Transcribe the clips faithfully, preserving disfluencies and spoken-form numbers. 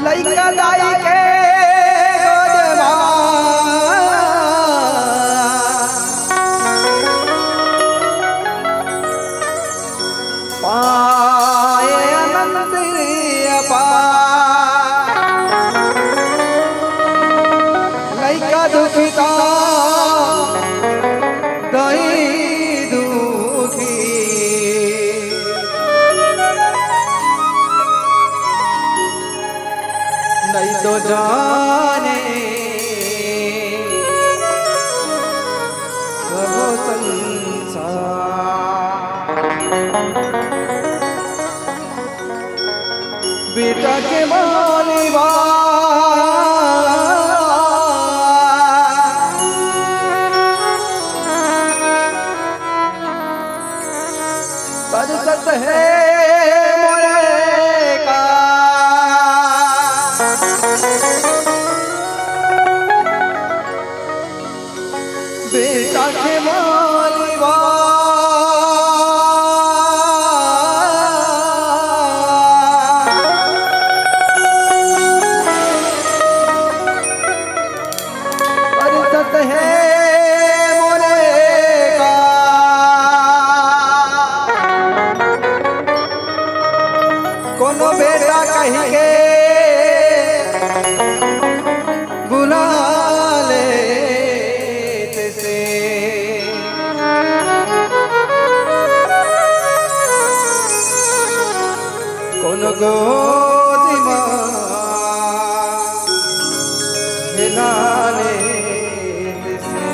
लइका दाई के गोद मा पाए अनंत अपार। लइका दुखी त दाई दुखी, नहीं तो जाने कहो संसार। बेटा के मालिबा बरसत हे मोरे का। बेटा के मालिबा बरसत हे मोरे का। कोनो बेटा कहि के बुला ले तैसे। कोनो गोदी मा खेला ले तैसे।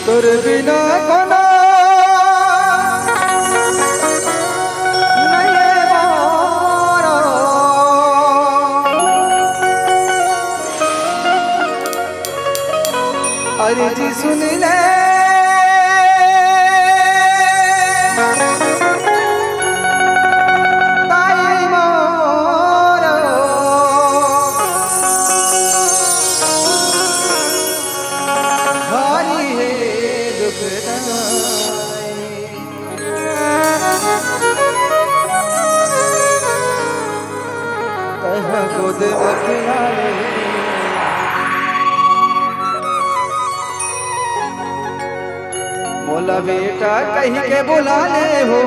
तोर बिना कोनो नइ हे मोरो। अरे जी सुन ले दाई मोरो। भारी हे दुख दाई। तैं गोद म खेला ले। मोला बेटा कहि के बुला ले हो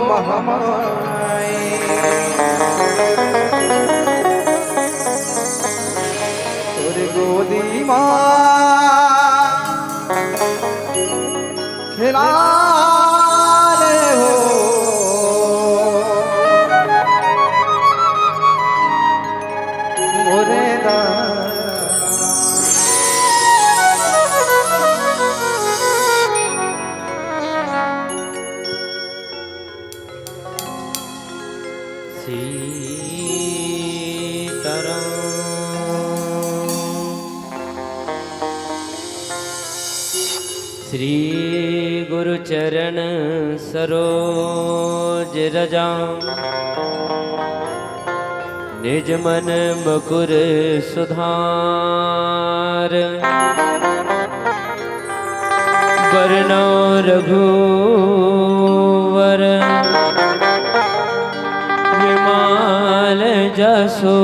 महमाई। तोर गोदी मा खेला ले हो मोरे दा। सीताराम। श्री गुरु चरण सरोज रज निज मन मुकुर सुधार। बरनउँ रघुवर विमल जसु।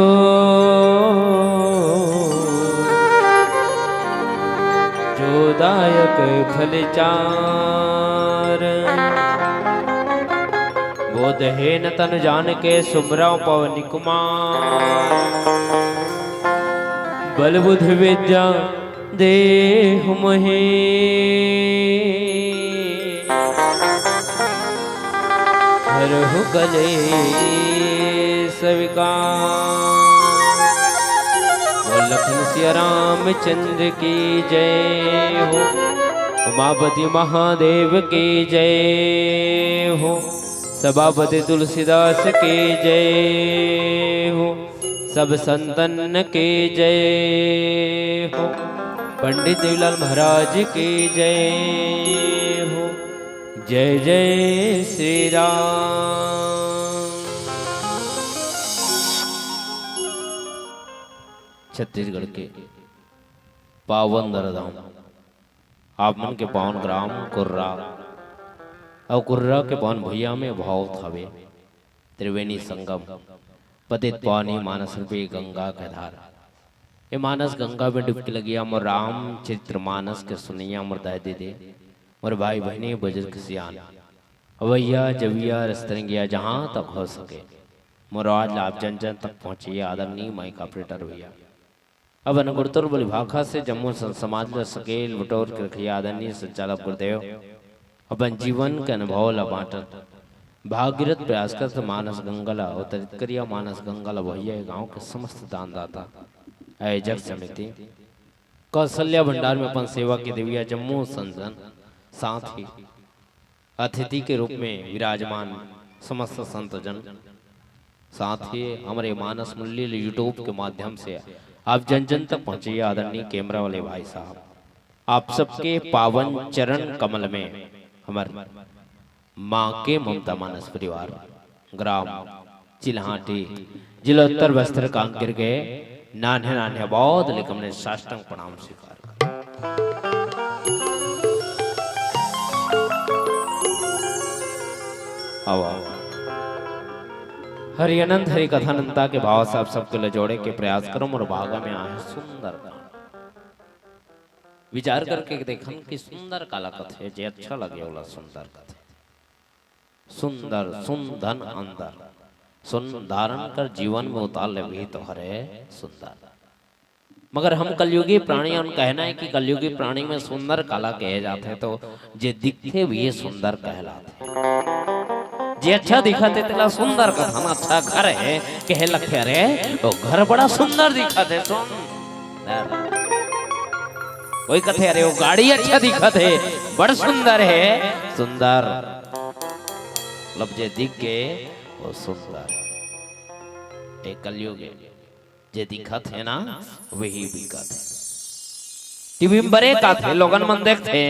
जो दायक फल चार। बोधहीन तन जानिके सुमिरउँ पवन कुमार। बल बुद्धि विद्या देहु मोहे, हरहु कलेस विकार। बोल लखन सिया रामचंद्र की जय हो, उमापति महादेव की जय हो, सभापति तुलसीदास की जय हो। सब संतन के जय हो, पंडित देवीलाल महाराज के जय हो। जय जय श्री राम। छत्तीसगढ़ के पावन दरधाम, आप मन के पावन ग्राम कोर्रा, अउ कुर्रा के पवन भुइयां में भावत हवे त्रिवेणी संगम, पतित पावनी मानस रूपी गंगा के धार। ए मानस गंगा में डुबकी लगिया मोर रामचरित मानस के सुनइया मोर दाई दीदी, मोर भाई बहिनी, बुजुर्ग सियान, अवइया जवइया रस्तरंगिया, जहां तक हो सके मोर आवाज ला आप जन जन तक पहुंचइया आदरणीय माइक ऑपरेटर भैया। अपन गुरुतुल्य बलि भाखा से जम्मो संत समाज ल सकेल बटोर के रखइया आदरणीय संचालक गुरुदेव, अपन जीवन के अनुभव ल बांटत, भागीरथ प्रयास करत मानस गंगा ल अवतरित करिया, मानस गंगा ल भैया गांव के समस्त दानदाता, आयोजक समिति, कौशल्या भंडार में अपन सेवा के देविया जम्मो संत जन, साथ ही अतिथि के रूप में विराजमान समस्त संत जन, साथ ही हमरे मानस मुरली YouTube के माध्यम से आप जन जन तक पहुंचइया आदरणीय कैमरा वाले भाई साहब, आप सबके पावन चरण कमल में हमर माँ के ममता मानस परिवार, ग्राम चिल्हाटी, जिला उत्तर बस्तर कांकेर के नान्हे नान्हे बौद्ध लेकम ने साष्टांग प्रणाम स्वीकार कर। आओ, आओ। हरि अनंत हरि कथा अनंता के भाव से आप सबके ले जोड़े के प्रयास करम अउ भागा में आहे सुंदर कांड। विचार करके देखन कि सुंदर काला कथे, जे अच्छा लगे ओला सुंदर कथे। सुंदर, सुन धन अंदर, सुन धारण कर जीवन में उतार ले भी तो हरे सुंदर। मगर हम कलयुगी प्राणी अन कहना है कि कलयुगी प्राणी में सुंदर काला कहे जाथे, तो जे दिखथे भी सुंदर कहलाथे। जे अच्छा दिखथे तेला सुंदर कथन, अच्छा घर है कहे लगथे, अरे वो घर बड़ा सुंदर दिखथे, सुंदर। कोई कथे, अरे वो गाड़ी अच्छा दिखथे, बड़ सुंदर है, सुंदर। मतलब जे दिख गे वो सुंदर। ए कलयुग हे, जे दिखत हे ना वही बिकत हे। टीवी में ब्रेक आथे, लोगन मन देखथे,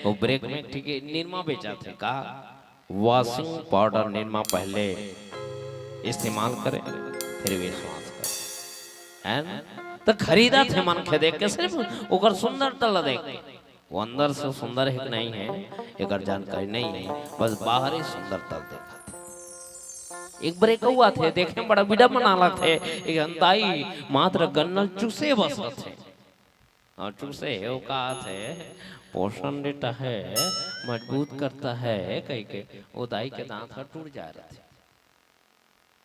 वो ब्रेक में ठीक हे, निरमा बेचत हे का, वॉशिंग पाउडर निरमा पहले इस्तेमाल करे, फिर विश्वास करे, है ना? तो खरीदत हे मनखे देख के, सिर्फ ओकर सुंदरता ला देख के। वो अंदर से सुंदर हे कि नहीं हे, एकर जानकारी नहीं हे, बस बाहरी सुंदरता देखत हे। एक बार एक अउ आथे, देखे में बड़ा बिडा मना लगथे, एक अंताई मात्र गन्नल चूसे बस रथे। और चूसे हे, वो का आथे, पोषण देता है, मजबूत करता है, कहि के, वो दाई के दांत ह टूट जा रथे।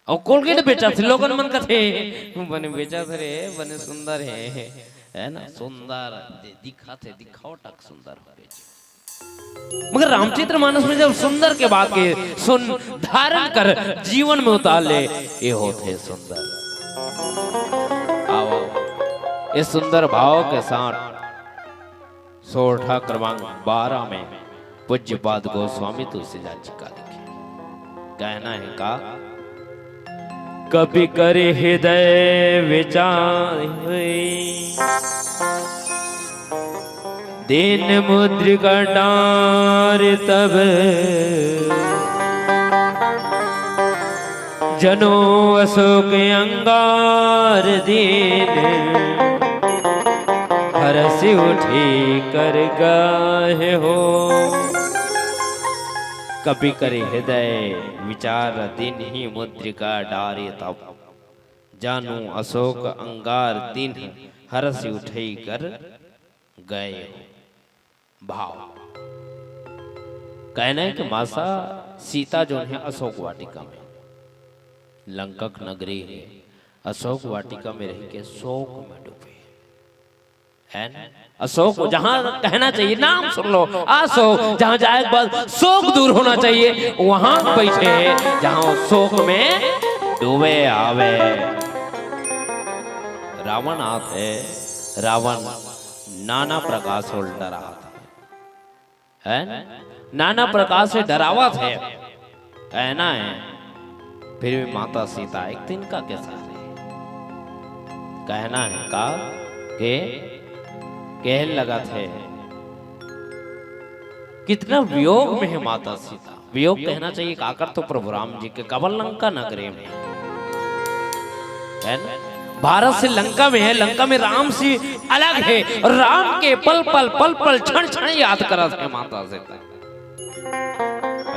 अउ कोलगेट बेचथे, लोगन मन कथे, "बने बेचथे रे, बने सुंदर हे," है ना, सुंदर दि-, दिखथे, दिखावट तक सुंदर हो गे। मगर रामचरित मानस में जब सुंदर के बात के सुन, धारण कर, जीवन में उतार ले, ये होथे सुंदर। आओ, ये सुंदर भाव के साथ सोरठा क्रमांक बारह में पूज्यपाद गोस्वामी तुलसीदास जी का लिखे। कहना हे का, कपि करि हृदय विचार हुई, दीन मुद्रिका डारि तब, जनु अशोक अंगार दीन, हरषि उठि कर गाहे हो। कपि करि हृदय विचार दीनहि मुद्रिका डारि तब, जनु अशोक अंगार दीन, हरषि उठइ कर गए हो। भाव। कहना हे कि मासा सीता जोन हे अशोक वाटिका में, लंकक नगरी हे, अशोक वाटिका में रहि के शोक में डूबे, है ना? अशोक, जहां कहना चाहिए, नाम सुन लो, अशोक, जहां जाए के बाद शोक दूर होना चाहिए, वहां बैठे हे, जहां शोक में डूबे हवे। रावण आथे, रावण नाना प्रकार से उल्टा रहत हे, है ना? नाना प्रकार से डरावत हे, कहना हे, फिर भी माता सीता एक तिनका के साथ हे। कहना हे का के कहे लगथे, कितना वियोग में हे माता सीता। वियोग कहना चाहिए काकर, तो प्रभु राम जी के, काबर लंका नगरी में, है ना? भारत से लंका में हे, लंका में राम से अलग हे, और राम के पल पल, पल पल, क्षण क्षण याद करत हे माता सीता।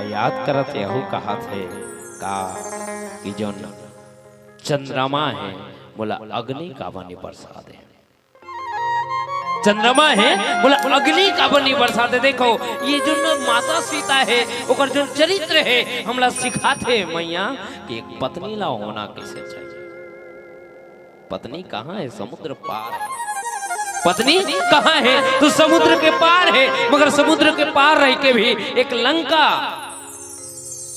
याद करत हे, अहू कहत हे का कि जोन चंद्रमा हे, मोला अग्नि काबर नी बरसा दे। चंद्रमा हे, मोला अग्नि काबर नी बरसा दे। देखो, ये जोन माता सीता हे, ओकर जोन चरित्र हे, हमला सिखाथे मैया कि एक पत्नी ला होना कइसे चाहिए। पत्नी कहाँ हे? समुद्र पार हे। पत्नी कहाँ हे? तो समुद्र के पार हे। मगर समुद्र के पार रह के भी एक लंका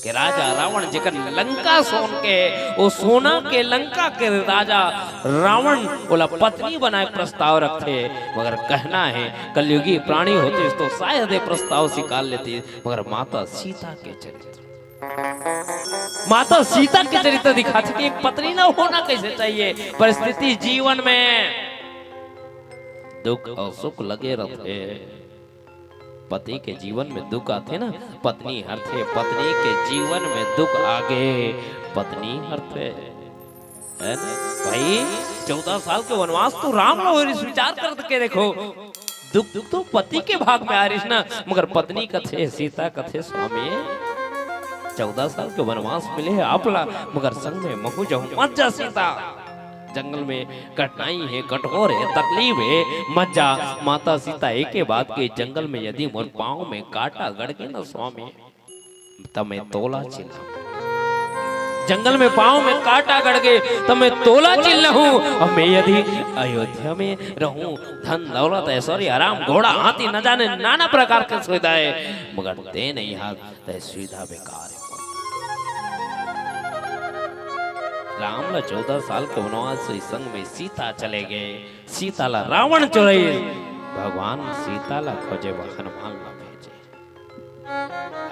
के राजा रावण, जेकर लंका सोन के हे, वो सोना के लंका के राजा रावण ओला पत्नी बनाए प्रस्ताव रखथे। मगर कहना हे, कलयुगी प्राणी होतिस तो शायद ये प्रस्ताव स्वीकार लेतिस, मगर माता सीता के चरित्र, माता सीता के चरित्र दिखाथे कि एक पत्नी ला होना कइसे चाहिए। परिस्थिति जीवन में दुख अउ सुख लगे रथे। पति के जीवन में दुख आथे ना, पत्नी हरथे। पत्नी के जीवन में दुख आगे, पत्नी हरथे। हे ना? भाई, चौदह साल के वनवास तो राम ला होइस, विचार करके देखो। दुख, दुख तो पति के भाग में आइस ना, मगर पत्नी कथे, सीता कथे, स्वामी, चौदह साल के वनवास मिले हे आप ला, मगर संग में महूँ जाहूँ, मत जा सीता। जंगल में कठिनाई हे, कठोर हे, तकलीफ हे, मत जा। माता सीता एके बात कही, जंगल में यदि मोर पाँव में काँटा गड़ गे ना स्वामी, त मैं तोला चिल्लाहूँ। जंगल में पाँव में काँटा गड़ गे, त मैं तोला चिल्लाहूँ। अउ मैं यदि अयोध्या में रहूँ, धन दौलत, ऐश्वर्य, आराम, घोड़ा, हाथी, न जाने नाना प्रकार के सुविधा हे, मगर तें नइ हस, त सुविधा बेकार हे। राम ला चौदह साल के वनवास होइस, संग में सीता चले गे, सीता ला रावण चोरइस, भगवान सीता ला खोजे बर हनुमान ला भेजे।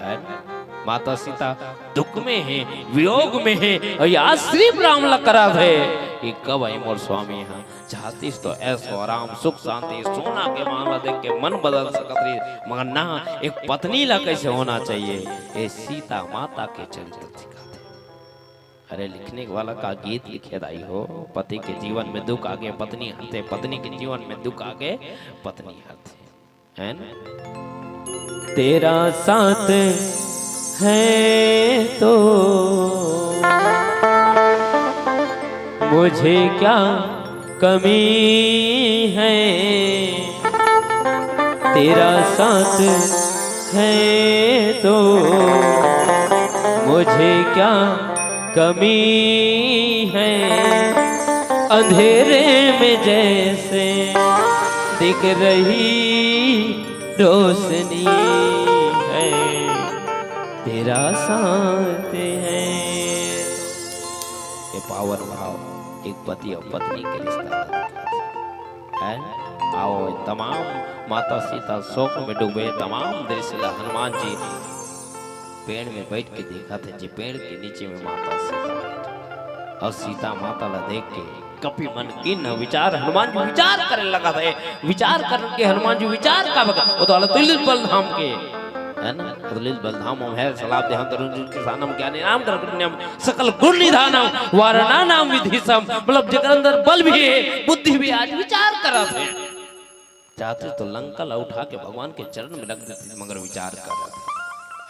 हे ना? माता सीता दुख में हे, वियोग में हे, अउ याद सिरिफ राम ला करत हे कि कब आही मोर स्वामी हा। चाहतिस तो ऐसो आराम, सुख शांति, सोना के महल ला देख के मन बदल सकत रहिस, मगर ना, एक पत्नी ला कइसे होना चाहिए, ये सीता माता के चरित्र सिखाथे। अरे, लिखने वाला का गीत लिखे दाई हो, पति के जीवन में दुख आगे पत्नी हरथे, पत्नी के जीवन में दुख आगे पत्नी हरथे। हे ना? तेरा साथ है तो मुझे क्या कमी है, तेरा साथ है तो मुझे क्या कमी है, अंधेरे में जैसे दिख रही रोशनी है, तेरा साथ है। ये पावन भाव एक पति अउ पत्नी के रिश्ता ला दिखाथे। हे? आओ, तमाम माता सीता शोक में डूबे, तमाम दृश्य ला हनुमान जी पेड़ में बइठ के देखथे, जे पेड़ के नीचे में माता सीता बइठे अउ सीता माता ला देख के कपि मन कीन्ह विचार, हनुमान जी विचार करे लगथे। विचार करके हनुमान जी विचार का बता, वो तो अलग तुलित बलधाम के, हे ना, तुलित बलधाम में है, सलाप देहम तरुण जुन के सानम ज्ञानी नाम कर पुण्यम सकल गुण निधानम वारणा नाम विधिसम, मतलब जेकर अंदर बल भी हे, बुद्धि भी हे, आज विचार करथे। चाहतिस तो लंका ला उठा के भगवान के चरण में रख देतिस, मगर विचार करथे।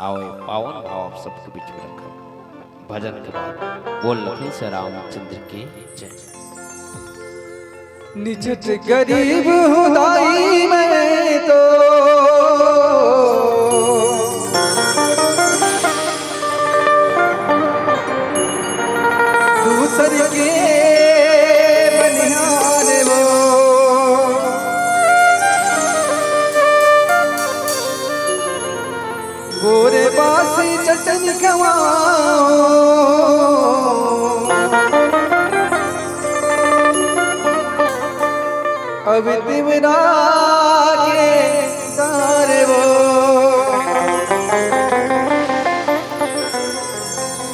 आओ, ये पावन भाव आप सबके बीच में रखा। भजन के बाद बोल लखन से रामचंद्र की जय। निचट गरीब हूँ दाई मैं तो, दूसर के बनिहान वो। गोरे बासी चटनी खवाओ, अब तिमरा के तारे वो।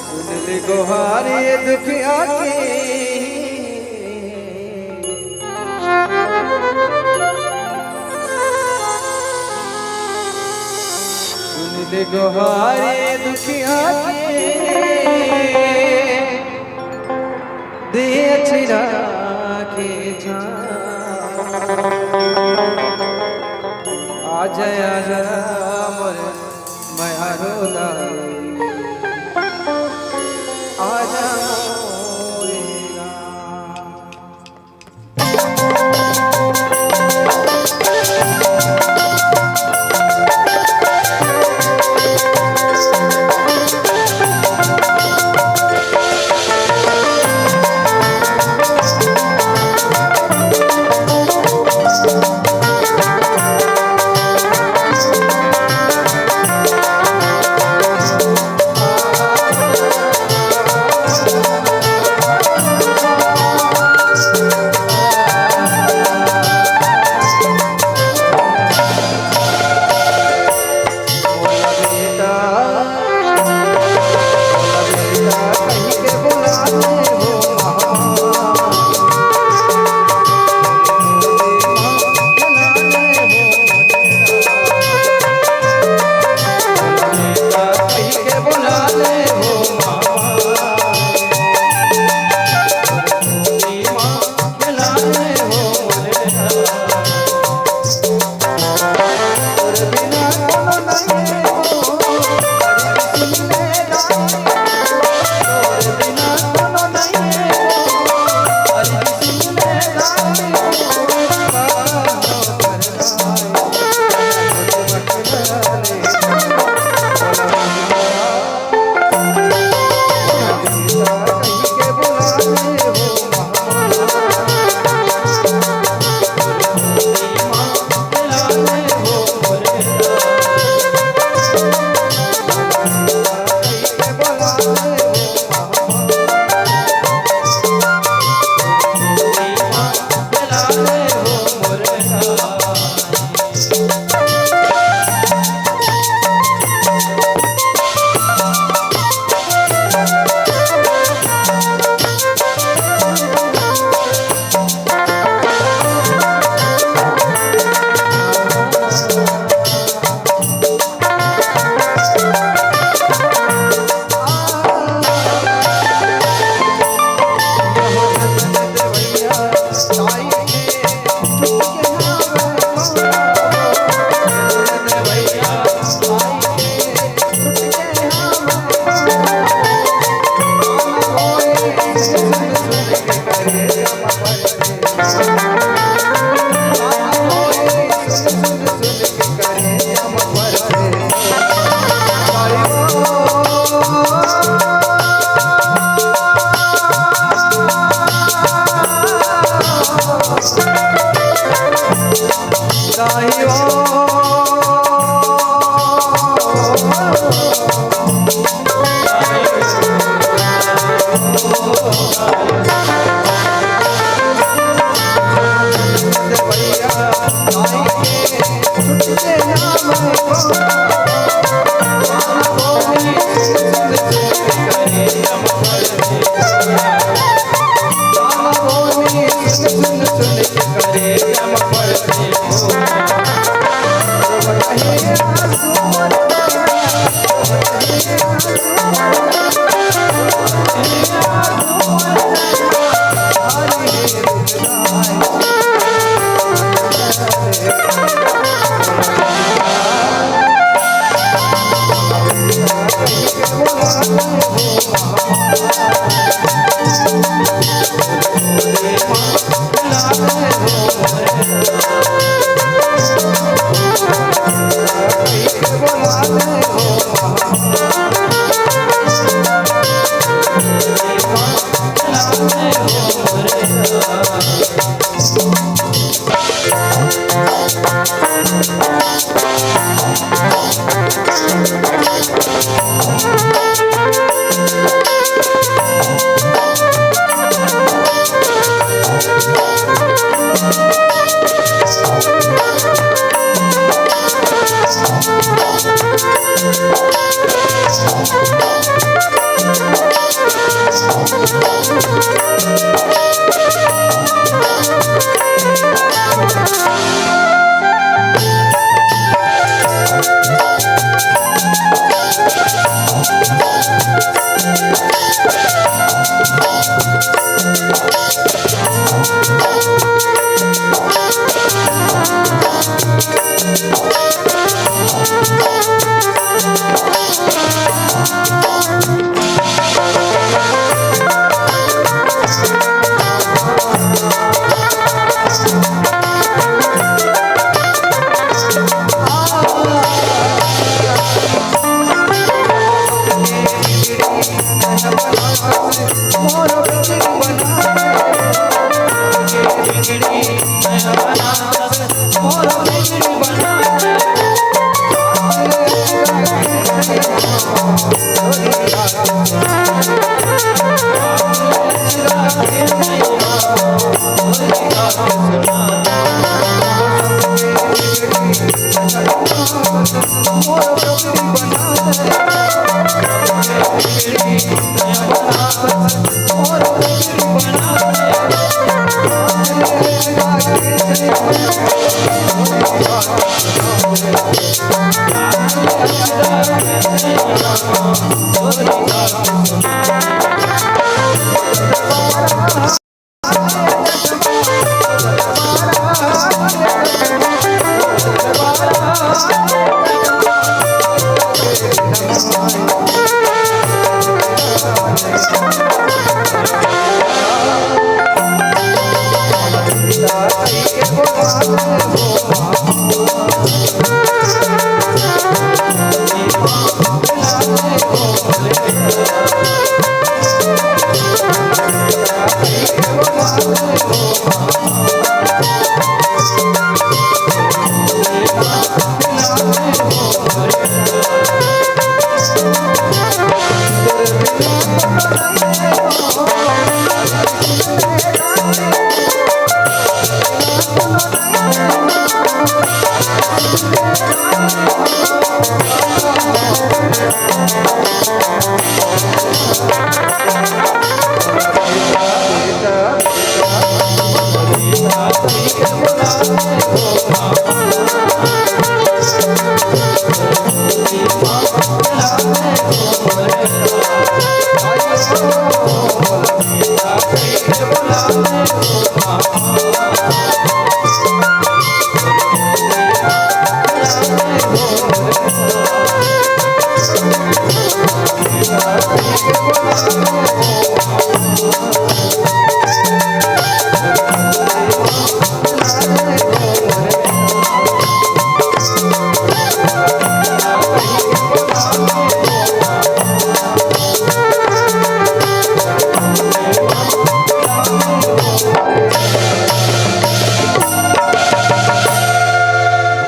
सुन ले गोहारे दुखिया के, सुन ले गोहारे दुखिया के, दे अचरा के छाँव। आजा, आजा मोर मया आजा मोरे राम।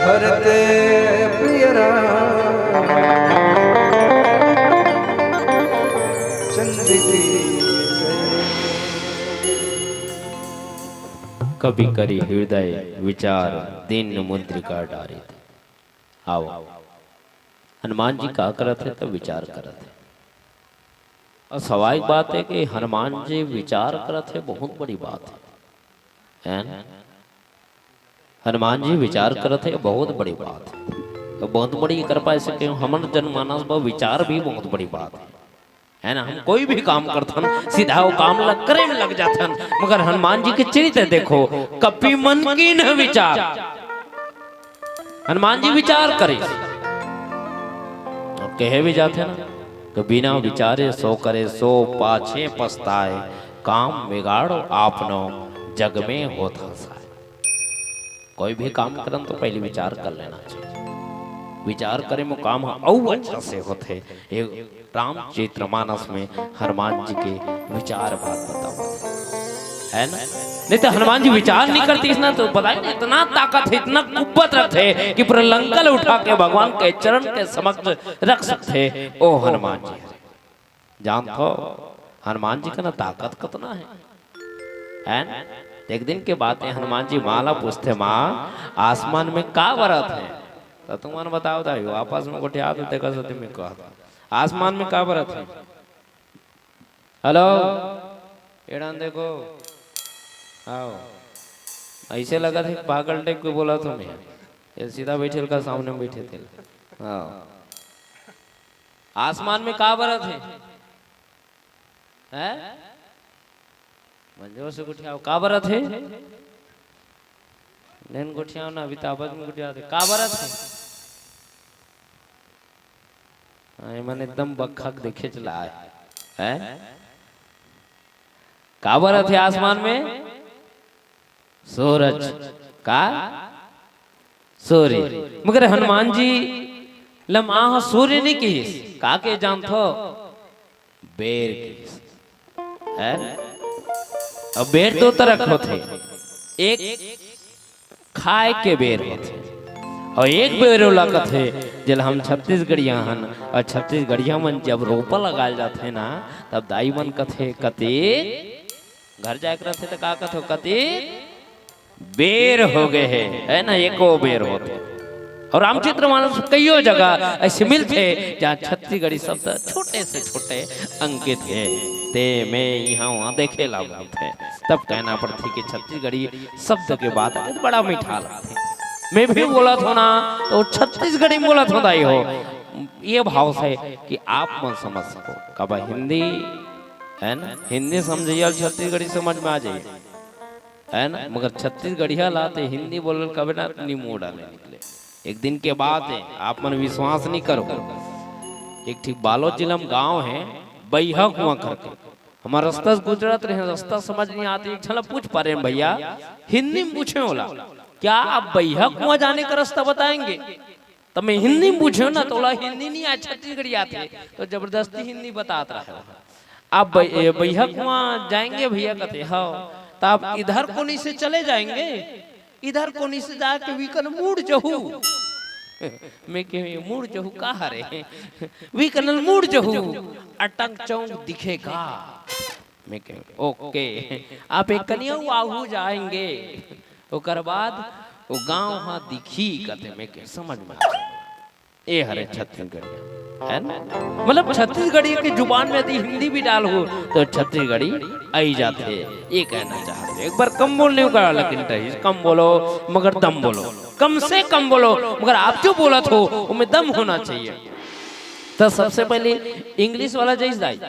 भरत प्रिय राम चंद्र की जय। कवि करि हृदय विचार, दीन मुद्रिका डारि दीन। आओ, हनुमान जी का करत हे, त विचार करत हे। अउ स्वाभाविक बात हे कि हनुमान जी विचार करत हे, बहुत बड़ी बात हे, हे ना? हनुमान जी विचार करत हे, बहुत बड़ी बात हे। त बहुत बड़ी कृपा हे, ऐसे कि हमर जनमानस बर विचार भी बहुत बड़ी बात हे, हे ना? हम कोई भी काम करथन, सीधा वो काम ला करे में लग जाथन, मगर हनुमान जी के चरित्र देखो, कपि मन कीन्ह विचार। हनुमान जी विचार करे अउ कहे भी जाथे ना, कि बिना विचारे सो करे सो पाछे पछताए, काम बिगाड़ो आपनो जग में होत हँसाए। कोई भी काम करन तो पहले विचार कर लेना चाहिए। विचार करे में काम ह अउ अच्छा से होथे। ये रामचरितमानस में हनुमान जी के विचार बात बतावत हे, हे ना? नहीं तो हनुमान जी विचार नहीं करतिस ना, तो बताए ना, इतना ताकत हे, इतना कुब्बत रखथे कि पूरा लंका ल उठा के भगवान के चरण के समक्ष रख सकथे। ओ हनुमान जी, जानथो हनुमान जी के ना ताकत कतना हे, हे ना? एक दिन के बात हे, हनुमान जी माँ ला पूछथे, "माँ, आसमान में का बरत हे?" त तुमन बताओ, त आपस में गोठियात हे, तेकर सेती मैं कहत हँव, आसमान में का बरत हे? हेलो, एड़ान देखो, आओ। ऐसे लगथे पागल टाइप के बोलत हँव मैं। ये सीधा बैठे ल का सामने में बैठे थे। आओ। आसमान में का बरत हे? हैं? मंजो से गोठियाव, का बरत हे? नैन गोठियाव ना, अभी तो आपस में गोठियाव दे। का बरत हे? हाँ, ये मन एकदम बखक देखे चला आए। हैं? का बरत हे आसमान में? सूरज। का? सूर्य। मगर हनुमान जी ल माँ ह सूर्य नहीं किहिस। का के जानथो? बेर किहिस। हैं? अब बेर दो तरह के होथे। एक खाए के बेर होथे। अउ एक बेर ओला कथे, जेला हम छत्तीसगढ़िया हन, अउ छत्तीसगढ़िया मन जब रोपा लगाए ल जाथे ना, तब दाई मन कथे, "कते?" घर जाए के रथे त का कथे, "कते बेर हो गए हे," हे ना, एको बेर होथे। अउ रामचरितमानस कइयो जगह ऐसे मिलथे, जहाँ छत्तीसगढ़ी शब्द छोटे से छोटे अंकित हे, ते में इहाँ वहाँ देखे ला मिलथे। तब कहना पड़थे कि छत्तीसगढ़ी शब्द के बात आथे त बड़ा मीठा लगथे। मैं भी बोलत हँव ना, त छत्तीसगढ़ी में बोलत हँव दाई हो। ये भाव से कि आप मन समझ सको। काबर हिंदी, है ना, हिंदी समझइया ल छत्तीसगढ़ी समझ में आ जाही, है ना, मगर छत्तीसगढ़िया ला ते हिंदी बोले ल कबे ना नी मुंह डाले निकले। एक दिन के बात हे, आप मन विश्वास नी करो। एक ठीक बालोद जिला में गांव हे, बइहा कुआं करके। हमर रस्ता से गुजरत रहे, रस्ता समझ नी आत, एक झन ला पूछ पारेन भैया, हिंदी में पूछेन ओला, "क्या आप बइहा कुआं जाने का रास्ता बताएंगे?" त मैं हिंदी में पूछेन ना, त ओला हिंदी नी आय, छत्तीसगढ़ी आथे, त जबरदस्ती हिंदी बतात रहे। "आप बै-, ए, बइहा कुआं जाएंगे भैया?" कथे, "हव।" "त आप इधर कोनी से चले जाएंगे?" "इधर कोनी से जाके वीकन मुड़ जहू।" मैं कहेंव, "मुड़ जहू का हरे?" "वीकन मुड़ जहू, अटक चौक दिखेगा।" मैं कहेंव, "ओके।" "आप एक कनिया आगू जाएंगे, ओकर बाद वो गांव हा दिखी," कथे। मैं कहेंव, "समझ में आ गया।" ए हरे छत्तीसगढ़िया, है ना? मतलब छत्तीसगढ़ी के जुबान में यदि हिंदी भी डालहू त छत्तीसगढ़ी आई जाथे, ये कहना चाहत हे। एक बार कम बोलने का, लेकिन रहीस, कम बोलो मगर दम बोलो, कम से कम बोलो, मगर आप जो बोलत हो ओमे दम होना चाहिए। त सबसे पहले इंग्लिश वाला जइस दाई,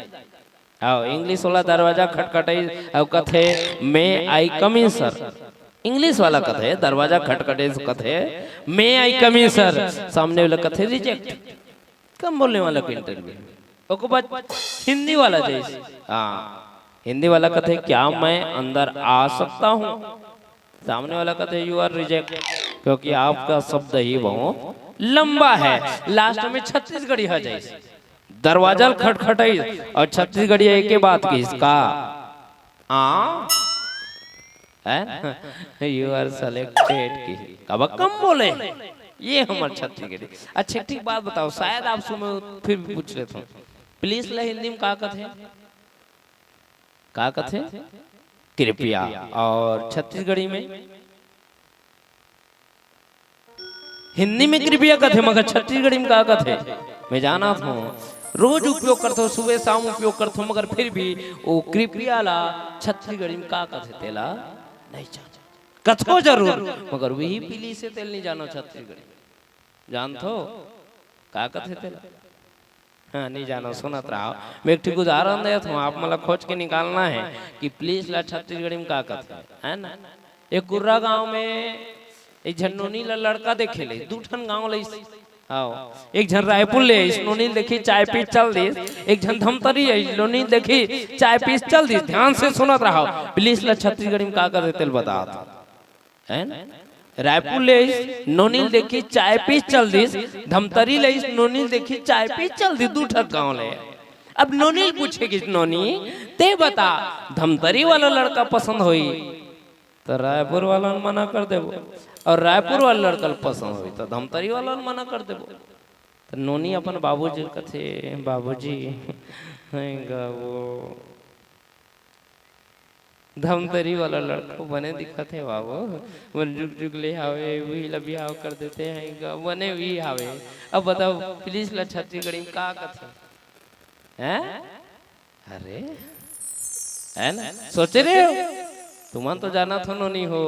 हव, इंग्लिश वाला दरवाजा खटखटाइस अउ कथे, "May I come in, sir?" English वाला कथे, दरवाजा खटखटाइस, कथे, "May I come in, sir?" सामने वाला कथे, "Reject।" कम बोलने वाला को इंटरव्यू। ओकर बाद हिंदी वाला जइस, हाँ, हिंदी वाला कथे, "क्या मैं अंदर आ सकता हूँ?" सामने वाला कथे, "You are reject," क्योंकि आपका शब्द ही बहुत लंबा है। लास्ट में छत्तीसगढ़ी हा जइस, दरवाजा ल खटखटाइस अउ छत्तीसगढ़िया एके बात कहिस, "का?" आ? हैं? "You are selected" कहिस। काबर कम बोले? ये हमर छत्तीसगढ़ी। अच्छा, ठीक बात बताओ, शायद आप सुनो, फिर भी पूछ लेथंव। प्लीज ला हिंदी में का कथे? का कथे? कृपया। अउ छत्तीसगढ़ी में? हिंदी में कृपया कथे, मगर छत्तीसगढ़ी में का कथे? मैं जानत हंव, रोज उपयोग करथंव, सुबह शाम उपयोग करथंव, मगर फिर भी वो कृपया ला छत्तीसगढ़ी में का कथे तेला नहीं जानंव। कथंव जरूर, मगर वही प्लीज हे तेला नहीं जानंव छत्तीसगढ़ी। जानथो का कथे तेला? हाँ, नहीं जानव, सुनत रहा। मैं एक ठिक उदाहरण देत हंव, आप मन ला खोज के निकालना हे कि प्लीज ला छत्तीसगढ़ी में का कथे, है ना? एक कुर्रा गांव में एक झन नोनी ला लड़का देखे ले, दू ठन गांव ले। हव, एक झन रायपुर ले आइस, नोनी ल देखिस, चाय पीस चल दिस। एक झन धमतरी आइस, नोनी ल देखिस, चाय पीस चल दिस। ध्यान से सुनत रहा, प्लीज ला छत्तीसगढ़ी में का कथे तेला बतात हंव। है ना? रायपुर ले आइस, नोनी ल देखिस, चाय पीस चल दिस। धमतरी ले आइस, नोनी ल देखिस, चाय पीस चल दिस, दू ठन गांव ले। अब नोनी ल पूछे गिस, "नोनी, तें बता, धमतरी वाला लड़का पसंद होही त रायपुर वाला ल मना कर देबो, अउ रायपुर वाला लड़का ल पसंद होही त धमतरी वाला ल मना कर देबो।" त नोनी अपन बाबूजी ल कथे, "बाबूजी, हैं गा वो धमतरी वाला लड़का बने दिखत हे बाबू, मन जुग जुग ले हावे, उही ला बिहाव कर देते हैं गा, बने उही हावे।" अब बताओ, प्लीज ला छत्तीसगढ़ी में का कथे? हैं? अरे, है ना? सोचे रहे हो? तुमन तो जानत हो नोनी हो,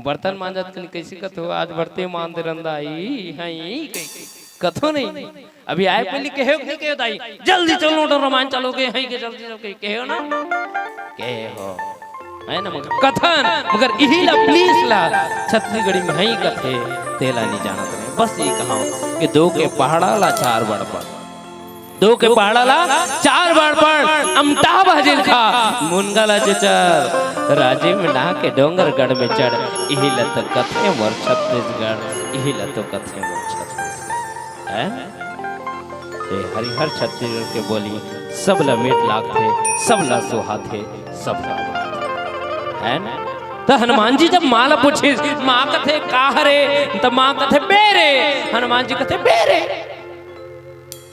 बर्तन मांजत कन कैसे कथो, "आज बर्तन मांज दे रंदा, ई, हाँ, ई," कह के। कथो नहीं। अभी आय पहिली कहेव कि नहीं कहेव दाई? "जल्दी चलो, तो रामायण चालू के, हई के जल्दी चल के," कहेव ना? कहेव। है ना? मगर कथन, मगर इही ला प्लीज ला छत्तीसगढ़ी में हई कथे, तेला नहीं जानत रहे। बस ये कहा कि दो के पहाड़ा ला चार बार पढ़, दो के पहाड़ा ला चार बार पढ़, अमटा भाजिल खा, मुनगा ला चचर, राजिम ना के डोंगरगढ़ में चढ़, इही ला तो कथे मोर छत्तीसगढ़, इही ला तो कथे मोर छत्तीसगढ़। हैं? ए हरिहर छत्तीसगढ़ के बोली, सब ला मीठ लागथे, सब ला सुहाथे, सब ला भाथे। है ना? त हनुमान जी जब माँ ला पूछिस, "माँ," कथे, "का हरे?" त माँ कथे, "बेर ए।" हनुमान जी कथे, "बेर ए,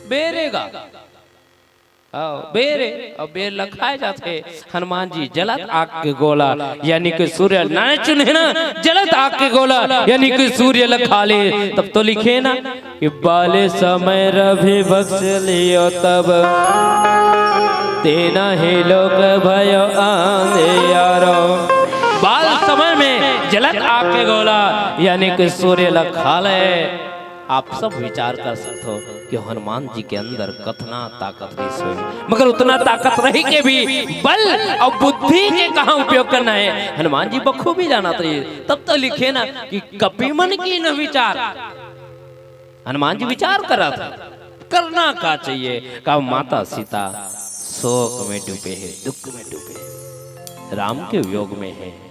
बेर ए गा।" आओ, बेर ए, अउ बेर ला खाए जाथे। हनुमान जी जलत आग के गोला, यानी कि सूर्य नारायण चुन्हे ना, जलत आग के गोला, यानी कि सूर्य ला खा ले। तब तो लिखे ना कि "बाले समय रवि बक्ष लियो तब, तेना ही लोक भयो अंधियारो।" बाल समय में जलत आग के गोला, यानी कि सूर्य ला खा ले, आप सब विचार कर सकथो कि हनुमान जी के अंदर कतना ताकत रहिस होही, मगर उतना ताकत रही के भी बल अउ बुद्धि के कहाँ उपयोग करना हे। हनुमान जी बखूबी जानत रहिस, तब तो लिखे ना कि कपि मन कीन्ह विचार। हनुमान जी विचार करत हे, करना का चाहिए, का माता सीता शोक में डूबे हे, दुख में डूबे हे, राम के वियोग में हे।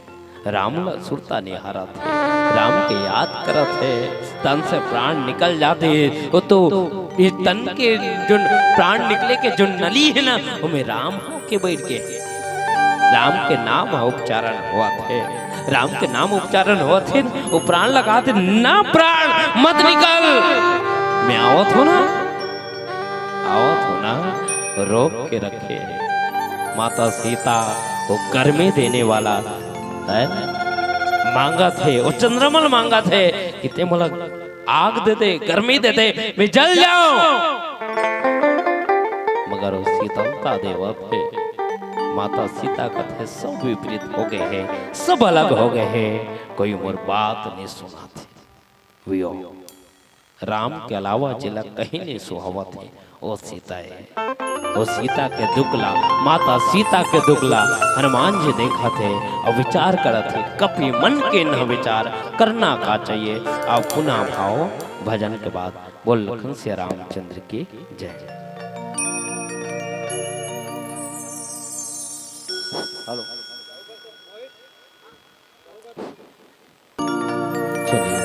राम ला सुरता निहारत हे, राम के याद करत हे, तन से प्राण निकल जाथे, वो तो ये तन के जो प्राण निकले के जो नली हे ना, ओमे राम आके बइठ गे हे। राम के नाम ह उच्चारण होवत हे, राम के नाम उच्चारण होवत हे, वो प्राण ला कहत हे, "ना प्राण, मत निकल, मैं आवत हों ना।" आवत हों ना, रोक के रखे हे। माता सीता वो गर्मी देने वाला हे, मांगत हे, वो चंद्रमा ल मांगत हे कि ते मोला आग दे दे, गर्मी दे दे, मैं जल जाऊं। मगर वो शीतलता देवत हे। माता सीता कथे, "सब विपरीत हो गे हे, सब अलग हो गे हे, कोई मोर बात नइ सुनत हे।" वियोग। राम के अलावा जेला कहीं नइ सुहावत हे, वो सीता हे। वो सीता के दुख ला, माता सीता के दुख ला हनुमान जी देखत हे अउ विचार करत हे, कपि मन कीन्ह विचार, करना का चाहिए। अउ पुनः भाव भजन के बाद बोल लखन सिया रामचंद्र की जय। हेलो। चलिए।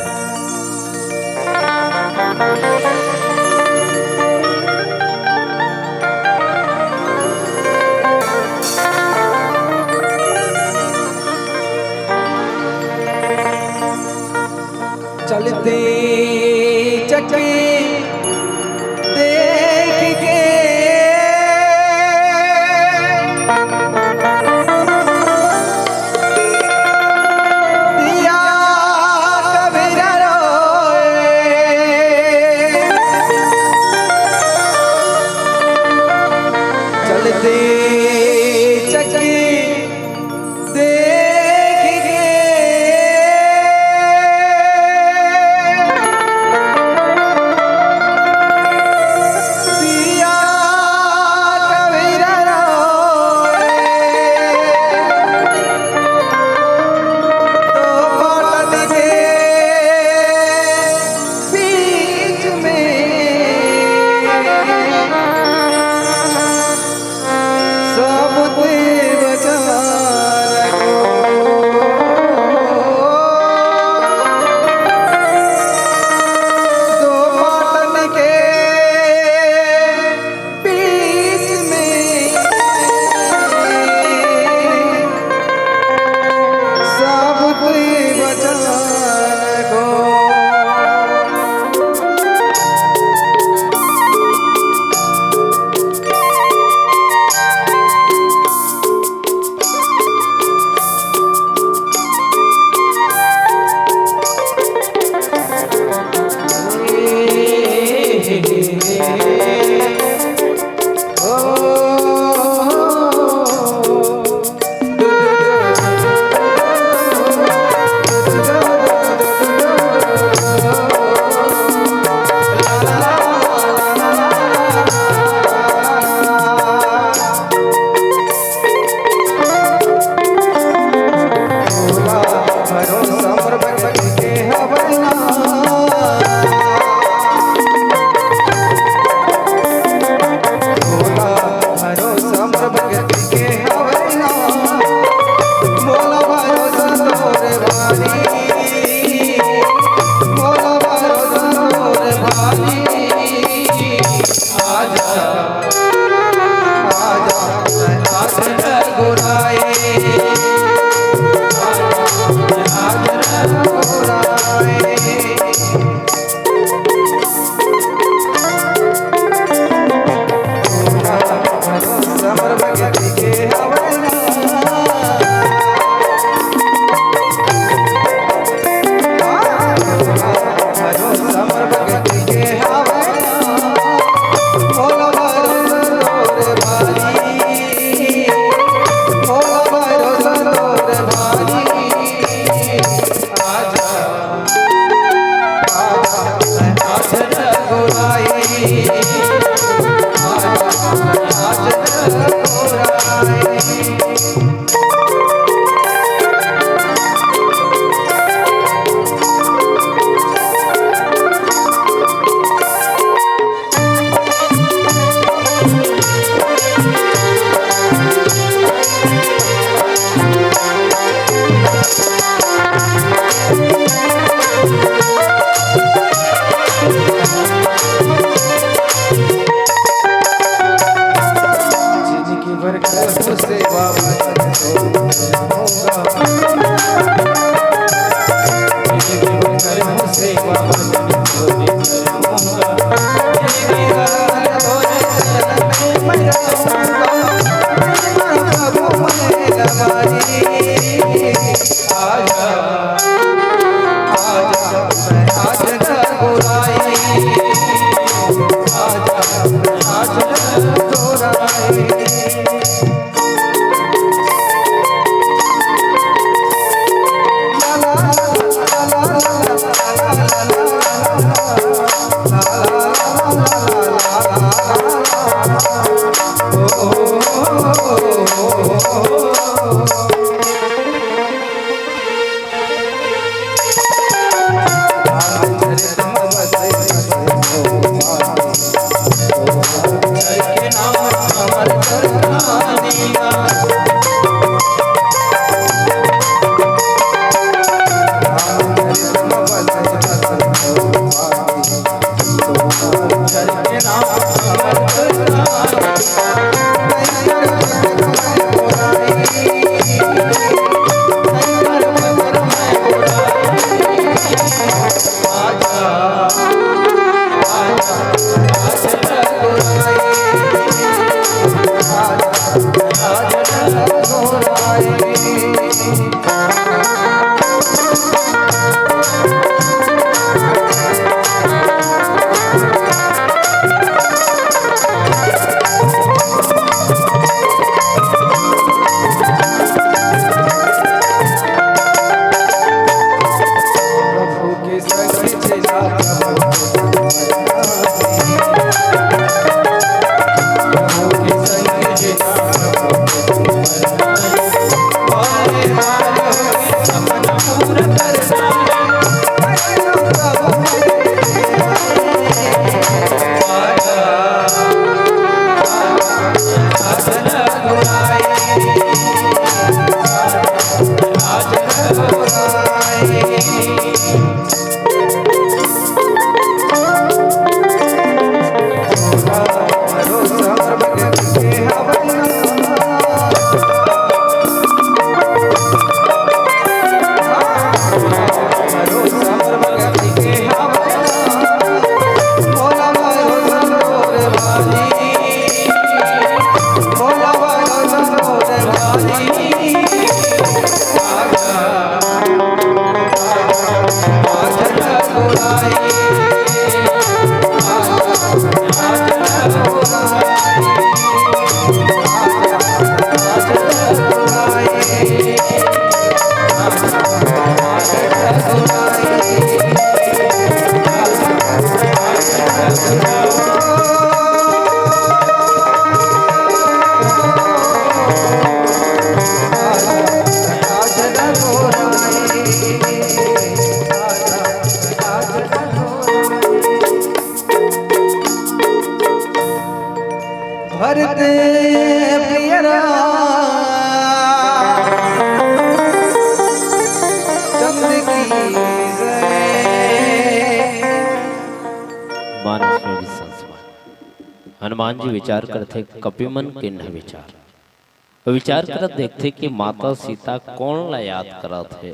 चलते चके देख के दिया कबीर रोए। चलते चके देख के दिया कबीर रोए। दो पाटन के बीच में सब देव जान को। दो पाटन के बीच में सब देव जान को। सेवा भजन तो होगा। सेवा भजन तो होगा। भरत प्रिय रामचंद्र की जय। मानस में भी संस्मरण। हनुमान जी विचार करथे, कपि मन कीन्ह विचार। विचार करत देखथे कि माता सीता कोन ला याद करत हे,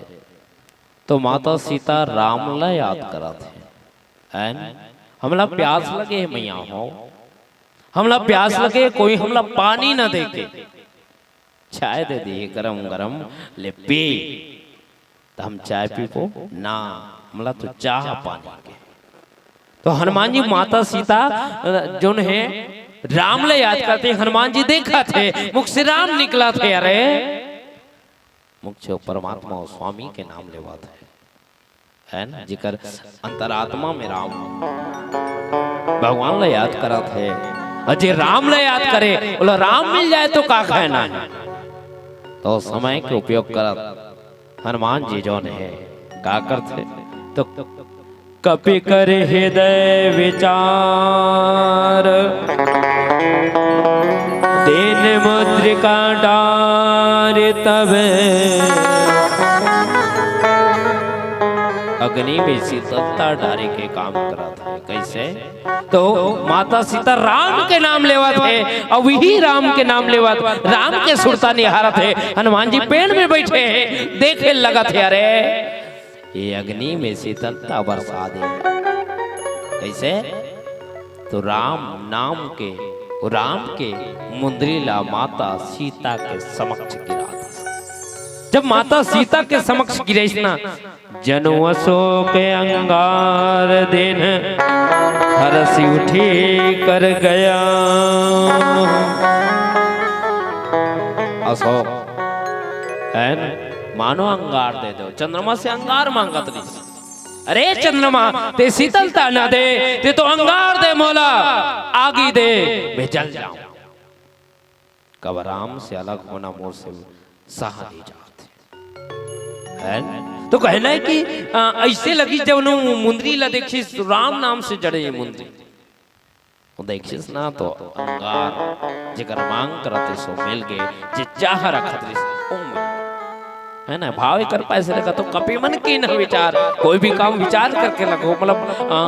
तो माता सीता राम ला याद करत हे। एन, हमला प्यास लगे हे मैया हो, हमला प्यास लगे, कोई हमला पानी न दे के चाय दे दिही गरम गरम, ले पी। त हम चाय पीबो ना, हमला तो चाह पानी के। तो हनुमान जी माता सीता, अ, जोन हे, राम ले याद करथे, हनुमान जी देखत हे, मुख से राम निकलत हे, अरे मुख से परमात्मा अउ स्वामी के नाम लेवत हे, है ना, जेकर अंतरात्मा में राम भगवान ले याद करत हे, अउ जे राम ले याद करे, ओला राम मिल जाए तो का कहना हे। तो समय के उपयोग करत हनुमान जी जोन हे, का करथे? तो कपि कर हृदय विचार, दीन मुद्रिका डारि तब अग्नि में शीतलता डारे के काम करत हे। कैसे? से तो माता सीता राम के नाम लेवत हे, अउ वही राम के नाम लेवत, राम के सुरता निहारत हे। हनुमान जी पेड़ में बैठे हे, देखे लगत हे, अरे ये अग्नि में शीतलता बरसा दे। कैसे? तो राम नाम के, राम के मुंदरी ला माता सीता के समक्ष गिरा दे। जब माता सीता के समक्ष गिराइस ना, जनु अशोक अंगार दीन्ह, हरषि उठि कर गया। अशोक, है न? मानो अंगार दे दो, चंद्रमा से अंगार मांगत रहिस। अरे चंद्रमा, ते शीतलता न दे, ते तो अंगार दे मोला, आगी दे, मैं जल जाऊं। कब राम से अलग होना मोर से सहा नहीं जात। है न? तो कहना है कि, आ, ऐसे लगिस जब नो मुंदरी ला देखिस, राम नाम से जड़े ये मुंदरी। वो देखिस ना तो अंगार, जेकर मांग करत हे सो मिल गे, जे चाह रखत रहिस, ओ मिल गे। है ना? भाव एकर पैसे रखा तो कपि मन कीन्ह विचार, कोई भी काम विचार करके लगो, मतलब, आ,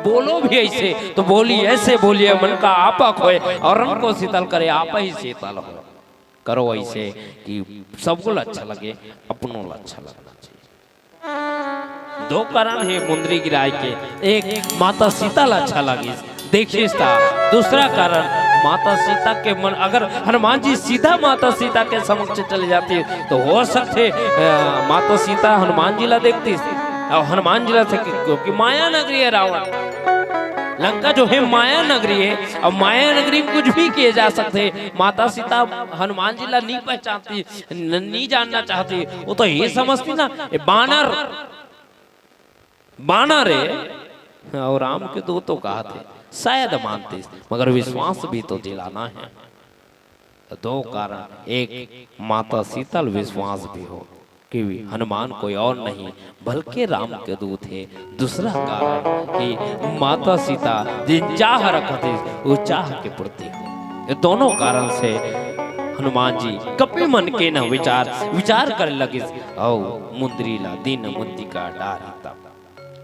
बोलो भी ऐसे, तो बोली ऐसे बोलिए, मन का आपा खोए, औरन को शीतल करे, आपा ही शीतल हो। करो ऐसे कि सबको ला अच्छा लगे, अपनों ला अच्छा लगना चाहिए। दो कारण हे मुंदरी गिराए के, एक माता सीता ला अच्छा लगिस, देखिस ता, दूसरा कारण माता सीता के मन, अगर हनुमान जी सीधा माता सीता के समक्ष चले जाते तो हो सकथे, अ, माता सीता हनुमान जी ला देखतिस, अउ हनुमान जी ला से, क्योंकि माया नगरी हे रावण, लंका जो हे माया नगरी हे, अउ माया नगरी में कुछ भी किए जा सकथे। माता सीता हनुमान जी ला नहीं पहचानती, न-, नहीं जानना चाहती, वो तो ये समझती ना, ये बानर, बानर हे, अउ राम के दूत तो कहत हे, शायद मानती, मगर विश्वास भी तो दिलाना है। तो दो कारण, एक माता सीता ल विश्वास भी हो कि हनुमान कोई और नहीं बल्कि राम के दूत हे, दूसरा कारण कि माता सीता जिन चाह रखत हे, वो चाह के पूर्ति हो। ये दोनों कारण से हनुमान जी कपि मन कीन्ह विचार, विचार करे लगिस, अउ मुंदरी ला दीन्ह मुद्रिका डारिस।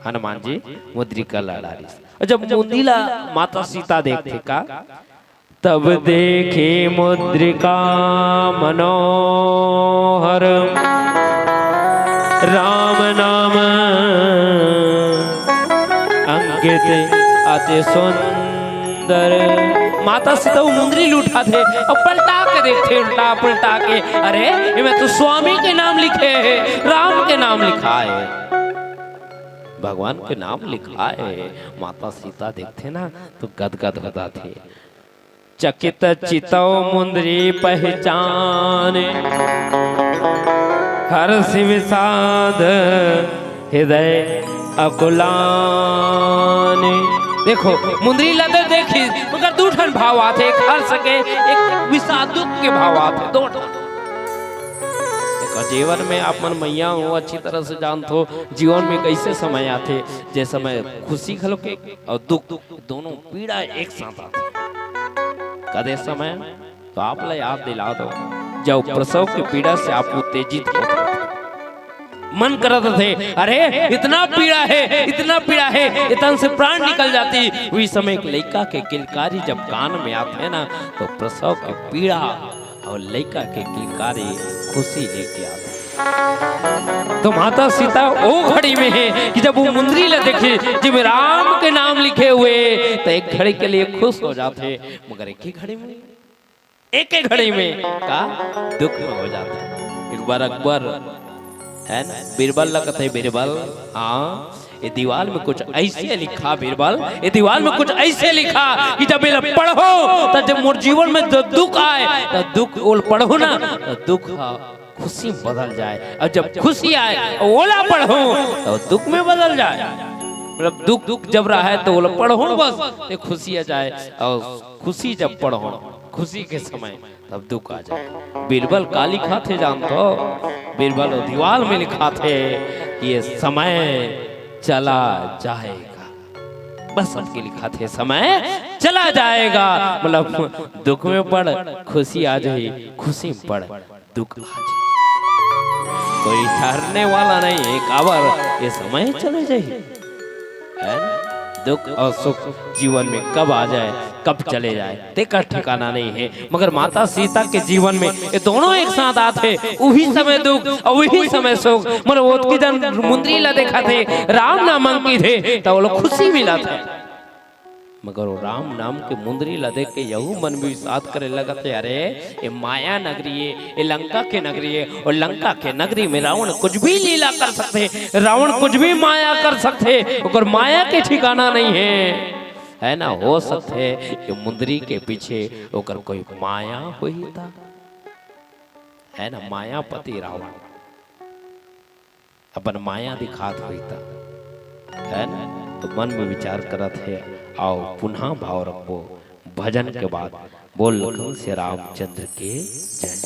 हनुमान जी मुद्रिका ला डारिस। जब मुंदरी ला माता सीता देखथे का, तब देखी मुद्रिका मनोहर, राम नाम अंकित अति सुंदर। माता सीता वो मुंदरी ल उठाथे अउ पलटा के देखथे, उल्टा पलटा के, अरे, एमे तो स्वामी के नाम लिखे हे, राम के नाम लिखाय हे, भगवान के नाम लिखाय हे। माता सीता देखथे ना, तो गदगद हो जाथे। चकित चितौ मुंदरी पहिचान, हर्षि विषाद हृदय अकुलान। देखो, मुंदरी ला तो देखिस, मगर दू ठन भाव आथे, एक हर्ष के, एक विषाद, दुख के भाव आथे, दो ठन। देखो, जीवन में आप मन मैया हो, अच्छी तरह से जानथो, जीवन में कैसे समय आथे, जे समय खुशी घलो के अउ दुख, दोनों पीड़ा एक साथ आथे। कदे समय तो आप ला याद दिला दो, जब प्रसव के पीड़ा से आप उत्तेजित होत रहिथो। मन करत रहिथे, अरे, इतना पीड़ा हे, इतना पीड़ा हे, एतन से प्राण निकल जाती। उही समय एक लइका के किलकारी जब कान में आथे ना, तो प्रसव के पीड़ा अउ लइका के किलकारी खुशी लेके आथे। तो माता सीता ओ घड़ी में हे कि जब वो मुंदरी ला देखे, जेमे राम के नाम लिखे हुवे, तो एक घड़ी के लिए खुश हो जाथे, मगर एक ही घड़ी में, एक ही घड़ी में का दुख में हो जाथे। एक बार अकबर, है ना, बीरबल ला कथे, बीरबल, हाँ, ये दीवाल में कुछ ऐसे लिखा बीरबल, ये दीवाल में कुछ ऐसे लिखा कि जब एला पढ़हूं, तो जब मोर जीवन में जो दुख आय, तो दुख ओला पढ़हूं ना, तो दुख ह खुशी में बदल जाय, अउ जब खुशी आय, ओला पढ़हूं, तो दुख में बदल जाय। मतलब दुख, दुख जब रहय, तो ओला पढ़हूं बस, ते खुशी आ जाय, अउ खुशी जब पढ़हूं, खुशी के समय तब दुख आ जाय। बीरबल का लिखाथे जानथो? बीरबल वो दीवाल में लिखाथे कि ये समय चला जाएगा। बस सबके लिखाथे समय चला जाएगा। मतलब दुख में पढ़, खुशी आ जाही, खुशी में पढ़, दुख आ जाही। कोई ठहरने वाला नहीं हे, काबर ये समय चला जाही, है ना? दुख अउ सुख जीवन में कब आ जाए, कब चले जाए, तेकर ठिकाना नहीं है। मगर माता सीता के जीवन में ये दोनों एक साथ आथे, उही समय दुख अउ उही समय सुख। मगर ओतकी जन मुंदरी ला देखथे, राम नाम अंकित हे, त ओला खुशी मिलथे। मगर वो राम नाम के मुंदरी ला देख के यहू मन विषाद करे लगथे, "अरे, ये माया नगरी हे, ये लंका के नगरी हे, अउ लंका के नगरी में रावण कुछ भी लीला कर सकथे, रावण कुछ भी माया कर सकथे, ओकर माया के ठिकाना नहीं हे।" है ना, हो सकथे ये मुंदरी के पीछे ओकर कोई माया होही त, है ना, मायापति रावण अपन माया दिखात होही त, है ना? तो मन में विचार करत हे, आओ पुनः भाव रखबो भजन के बाद। बोल लखन से रामचंद्र के जय।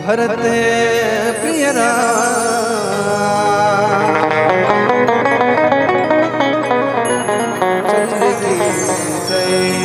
भरत प्रिय राम चंद्र की जय।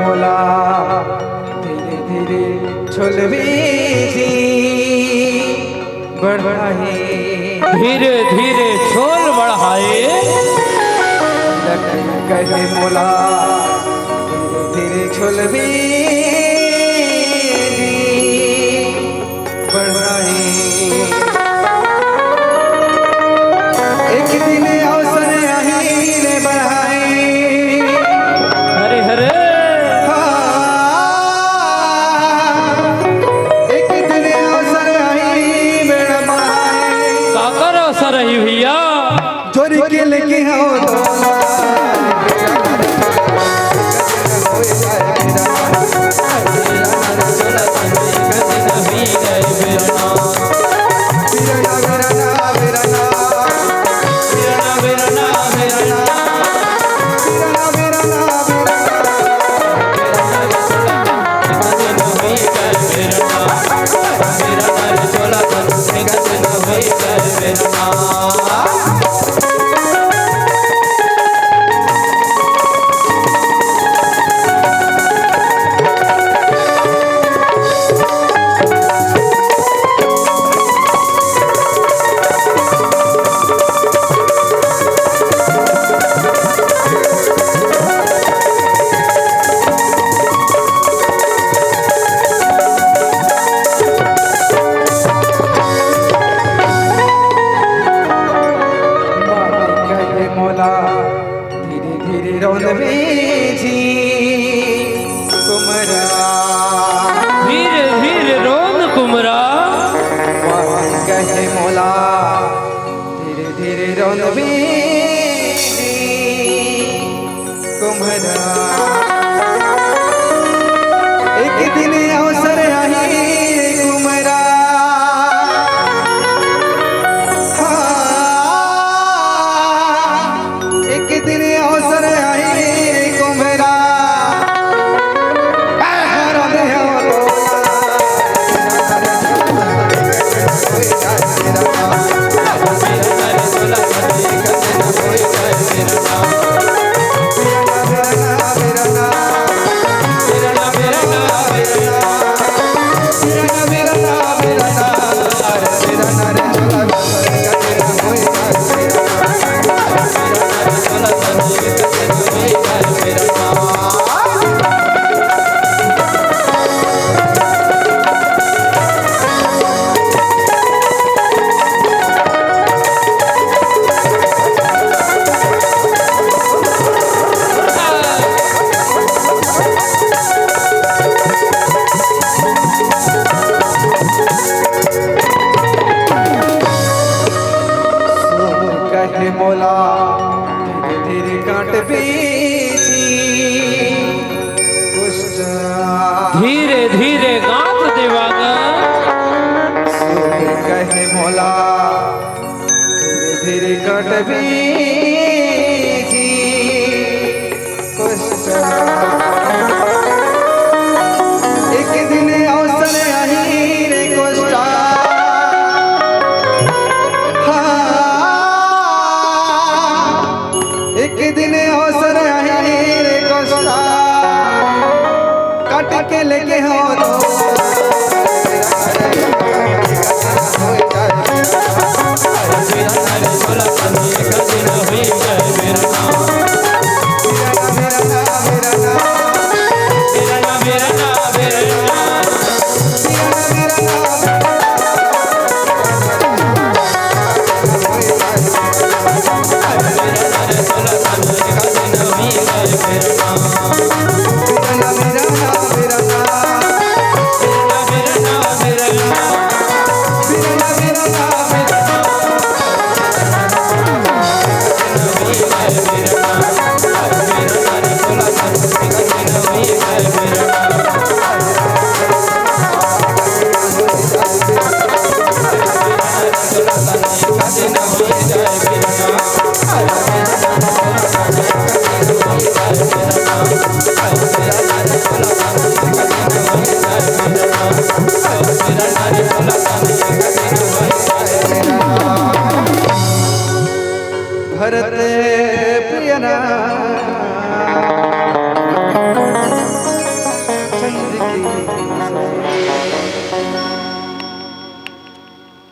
मोला धीरे धीरे छोलबे जी बढ़ाए। धीरे धीरे छोल बढ़ाए। लखन कहे मोला धीरे धीरे छोलबे जी बढ़ाए। एक दिन अवसर आही रे बढ़ाए। हरे हरे। हाँ, एक दिन अवसर आही बेड़ा बढ़ाए। काकर अवसर आही भैया? जोरी के लेके हो तो मोला धीरे धीरे रोंदबे जी कुमरा। धीरे धीरे रोंद कुमरा। कहे मोला धीरे धीरे रोंदबे जी कुमरा। एक दिन अवसर आही कुमरा। बीजी कुष्ठ। धीरे धीरे गात देवांगन। सुन कहे मोला धीरे धीरे कट बीजी कुष्ठ। एक दिन अवसर आही रे कुष्ठ। हाँ, एक दिन अवसर आही रे कुष्ठ। कट के लेके हो तो